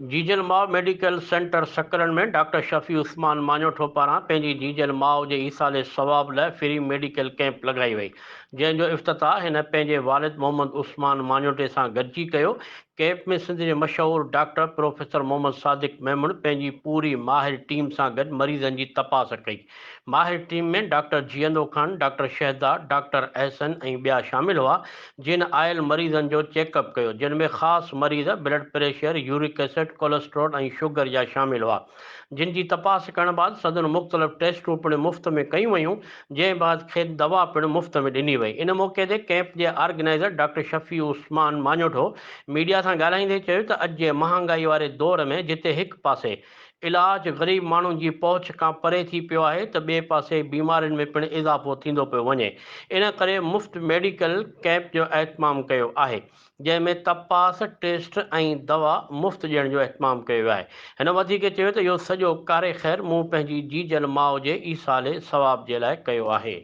جيجل ماء medical centre Sakrand ۾ doctor Shafi Usman Manoto پاران پنهنجي جيجل ماء جي ايصال ثواب لاء فري ميڊيڪل ڪئمپ لڳائي وئي جنهن جو افتتاح هن پنهنجي والد محمد عثمان ماڃوٺي سان گڏجي ڪيو ڪئمپ ۾ سنڌ جي مشهور ڊاڪٽر پروفيسر محمد صادق ميمڻ پنهنجي پوري ماهر ٽيم سان گڏ مريضن جي تپاس ڪئي ماهر team ۾ doctor Jiando Khan, doctor Shahzad, doctor Ahsan ۽ ٻيا شامل هئا، جن آيل مريضن جو چيڪ اپ ڪيو، جن ۾ خاص مريض blood pressure, uric acid, cholesterol ۽ sugar جا شامل هئا، جن جي تپاس ڪرڻ بعد سندن مختلف ٽيسٽون پڻ مفت ۾ ڪيون ويون، جنهن بعد کين دوا پڻ مفت ۾ ڏني وئي. ان موقعي تي ڪئمپ جي organizer doctor Shafi Usman Manoto media سان ڳالهائيندي چيو ته اڄ جي مهانگائي واري دور ۾ جتي هڪ پاسي علاج غريب ماڻهن جي پهچ کان پري ٿي پيو آهي ته ٻئي پاسي بيمارين ۾ پڻ اضافو ٿيندو پيو وڃي ان ڪري مفت ميڊيڪل ڪئمپ جو اهتمام ڪيو آهي جنهن ۾ تپاس، ٽيسٽ ۽ دوا مفت ڏيڻ جو اهتمام ڪيو ويو آهي هن وڌيڪ چيو ته اهو سڄو ڪاري خير مون پنهنجي جيجل ماء جي ايصال ثواب جي لاء ڪيو آهي.